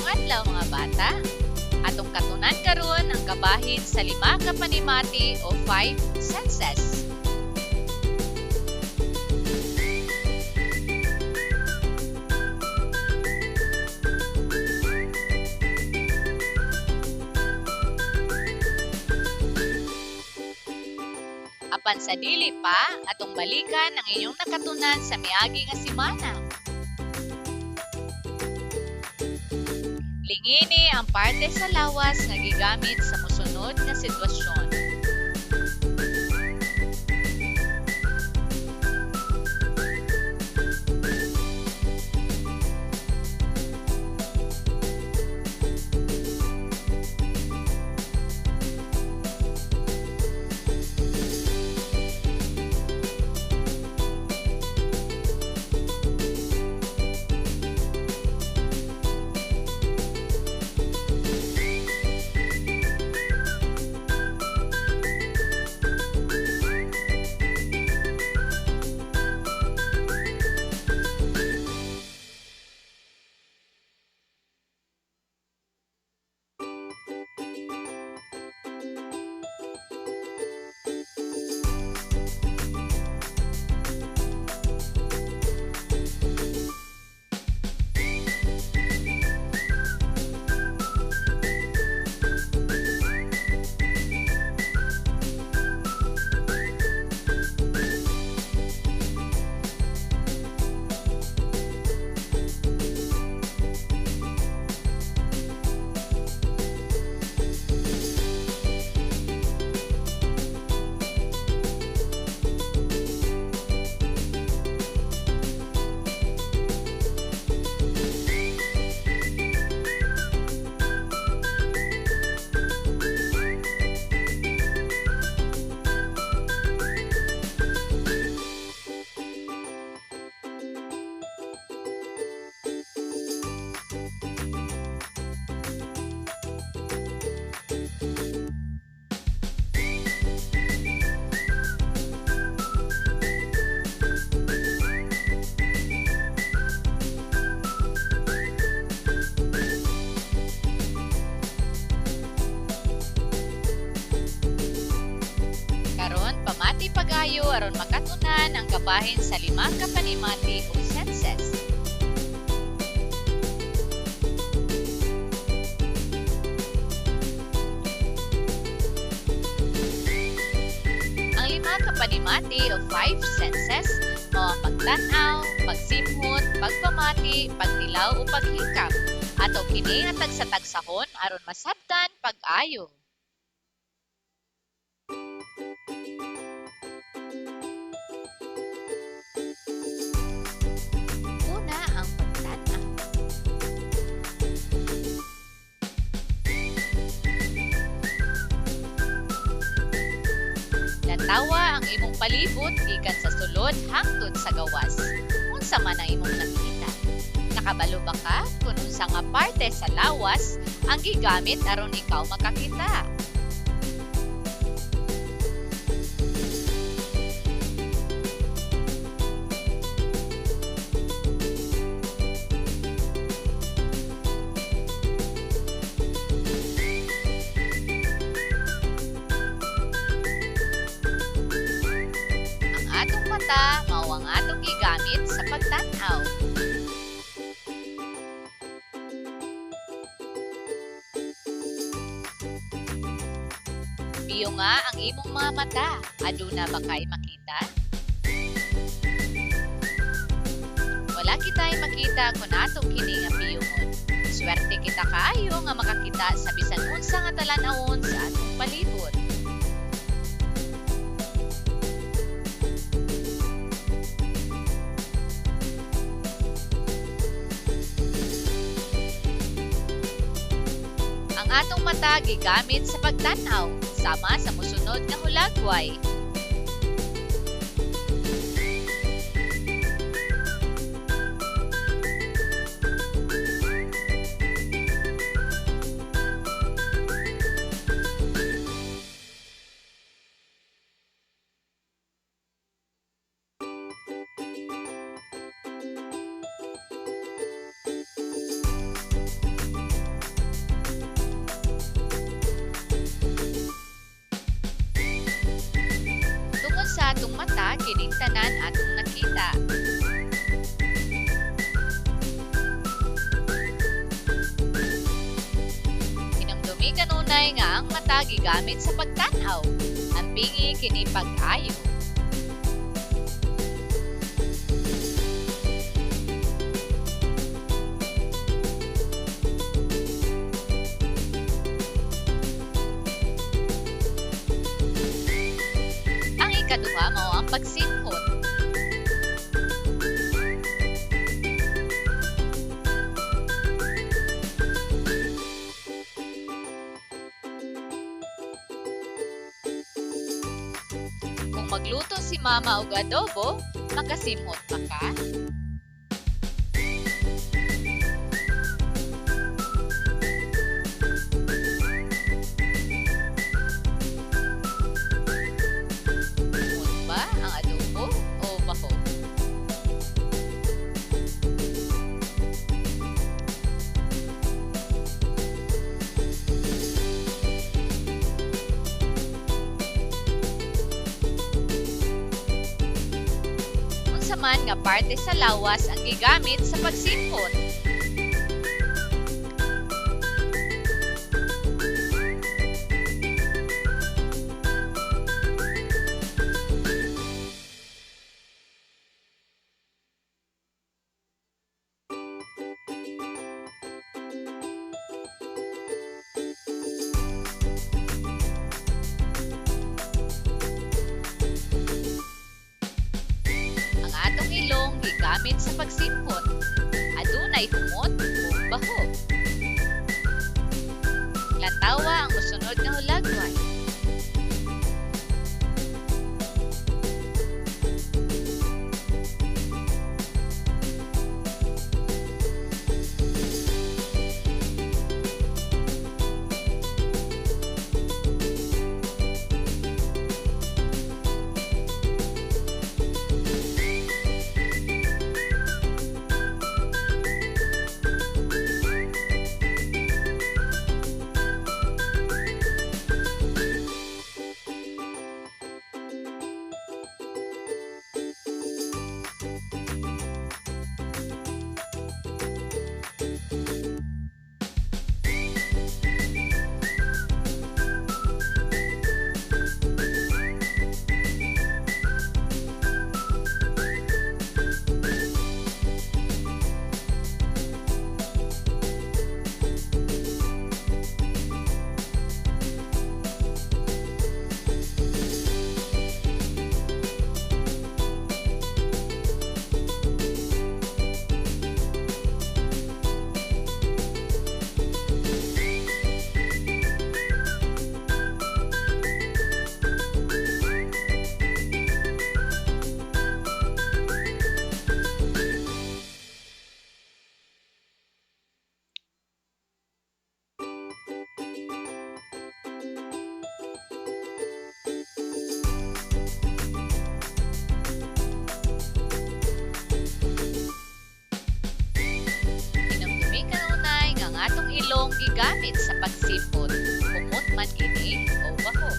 Maayong adlaw, mga bata. Atong katunan karon ang kabahin sa lima ka panimati o five senses. Apan sa dili pa, atong balikan ang inyong nakatunan sa miagi nga semana. Lingini ang parte sa lawas nga gigamit sa mosunod nga sitwasyon. Karon, pamati pag-ayo aron makatunan ang kabahin sa lima ka panimati o senses. Ang lima ka panimati o five senses mao ang pagtan-aw, pagsimhot, pagpamati, pagtilaw o paghikap. Ato kini nga tagsa-tagsahon aron masabtan pag-ayo. Una, ang pagtan-aw. Lantawa ang imong palibot gikan sa sulod hangtod sa gawas. Unsa man ang imong nakita? Nakabalo ba ka kung unsa nga parte sa lawas ang gigamit aron ikaw makakita? Ang atong mata mao ang atong gigamit sa pagtan-aw. Piyo nga ang imong mga mata, aduna ba kay makita? Wala kitay makita kung atong kini nga piyungon. Swerte kita kaayo nga makakita sa bisan unsa nga talan-awon sa atong palibot. Ang atong mata gigamit sa pagtan-aw, sama sa mosunod nga hulagway. Kanunay nga ang mata gigamit sa pagtan-aw. Ampingi kini pag-ayo. Ang ikaduha mao ang pagsimhot. Kung magluto si mama og adobo, makasimhot ba ka? Humot ba ang adobo o baho? Unsa man nga parte sa lawas ang gigamit sa pagsimhot? Ang atong ilong gigamit sa pagsimhot. Adunay humot o baho. Lantawa ang mosunod nga hulagway. Hinumdumi kanunay nga ang atong ilong gigamit sa pagsimhot. Humot man kini o baho.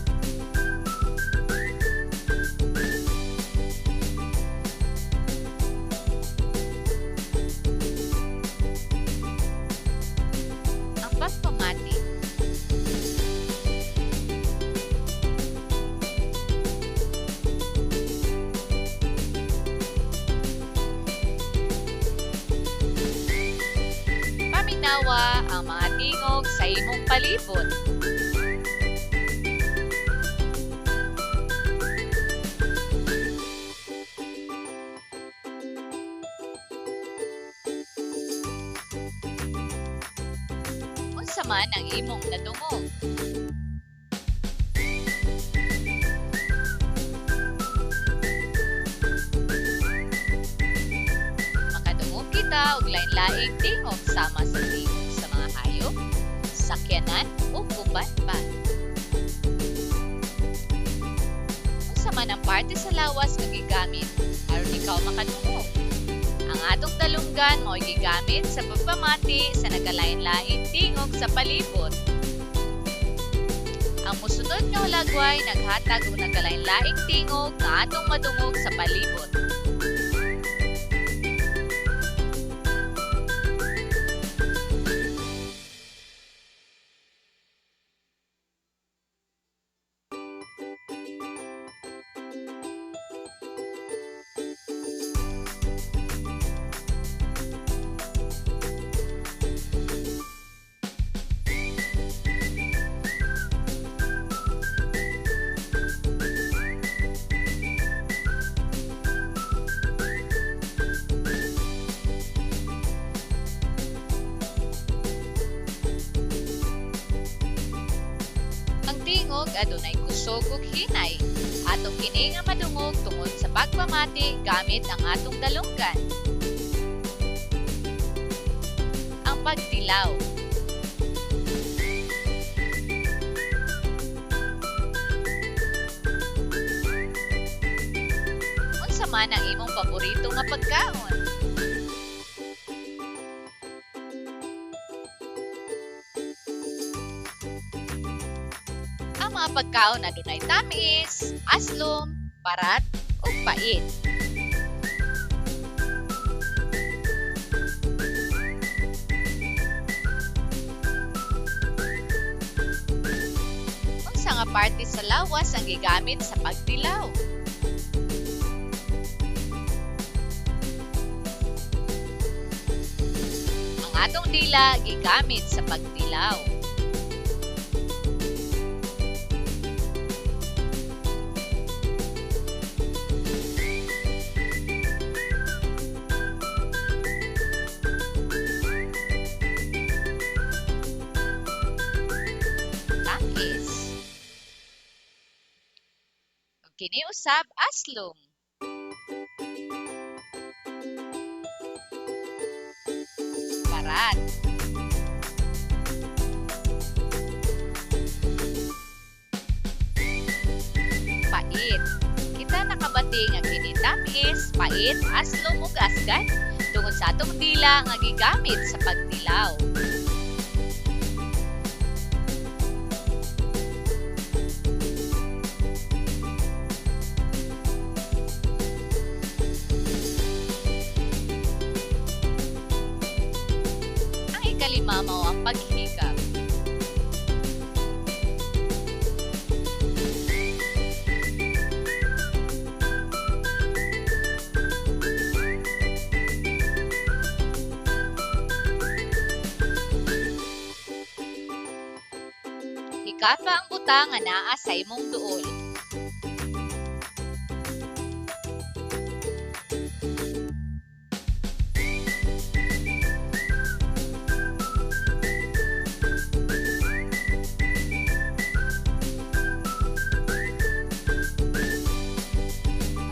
Ang pagpamati. Paminawa ang mga tingog sa imong palibot. Unsa man ang imong nadungog? Makadungog kita og lain-laing tingog sama sa tingog sa mga hayop, sakyanan ug uban pa. Unsa man ang parte sa lawas nga gigamit aron ikaw makadungog? Ang atong dalunggan mao'y gigamit sa pagpamati sa nagkalain-laing tingog sa palibot. Ang mosunod nga hulagway naghatag og nagkalain-laing tingog nga atong madungog sa palibot. tingog adunay kusog ug hinay. Ato kini nga madungog tungod sa pagpamati gamit ang atong dalunggan. Ang pagtilaw. Unsa man ang imong paborito nga pagkaon? Ang mga pagkaon adunay tamis, aslom, barat ug pait. Unsa nga parte sa lawas ang gigamit sa pagtilaw? Ang atong dila gigamit sa pagtilaw. Tamis. Ug kini usab aslom. Barat. Pait. Kita nakabati nga kini tamis, pait, aslom ug asgan tungod sa atong dila nga gigamit sa pagtilaw. Ang ikalima mao ang paghikap. Hikapa ang butang nga naa sa imong duol.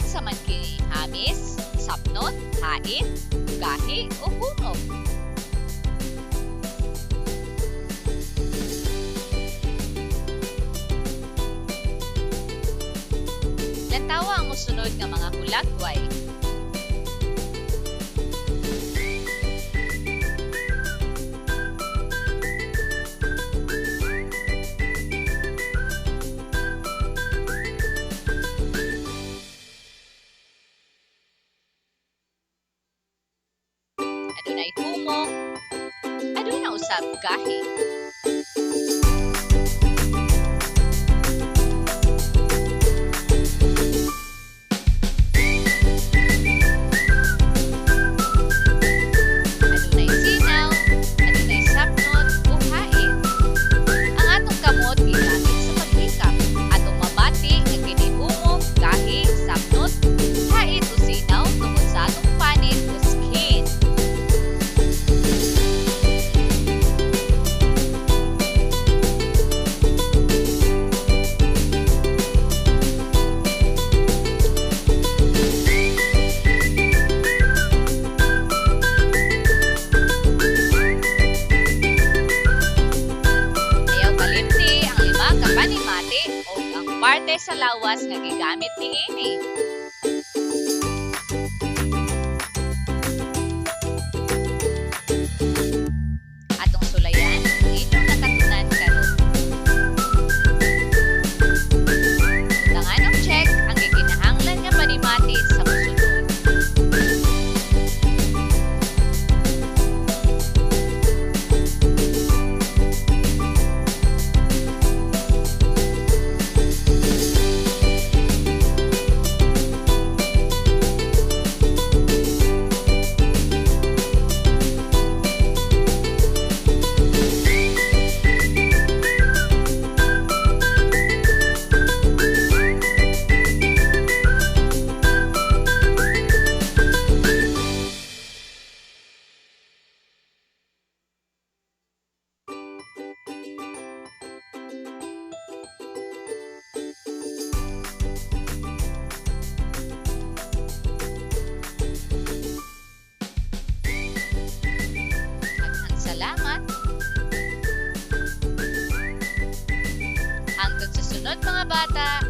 Unsa man kini, hamis, sapnot, hait, gahi o humok? Lantawa ang mosunod nga mga hulagway. Adunay humok, aduna usab gahi. Adunay sinaw, adunay sapnot o hait. Ang atong kamot gigamit sa paghikap. Atong mabati nga kini humok, gahi, sapnot, hait o sinaw tungod sa atong panit o skin. Ayaw kalimti ang lima ka panimati o ang parte sa lawas nga gigamit niini. Atong sulayan ang inyong nakatunan karon. Butangan og check ang gikinahanglan nga panimati sa mosunod. Salamat. Hangtod sa sunod, mga bata.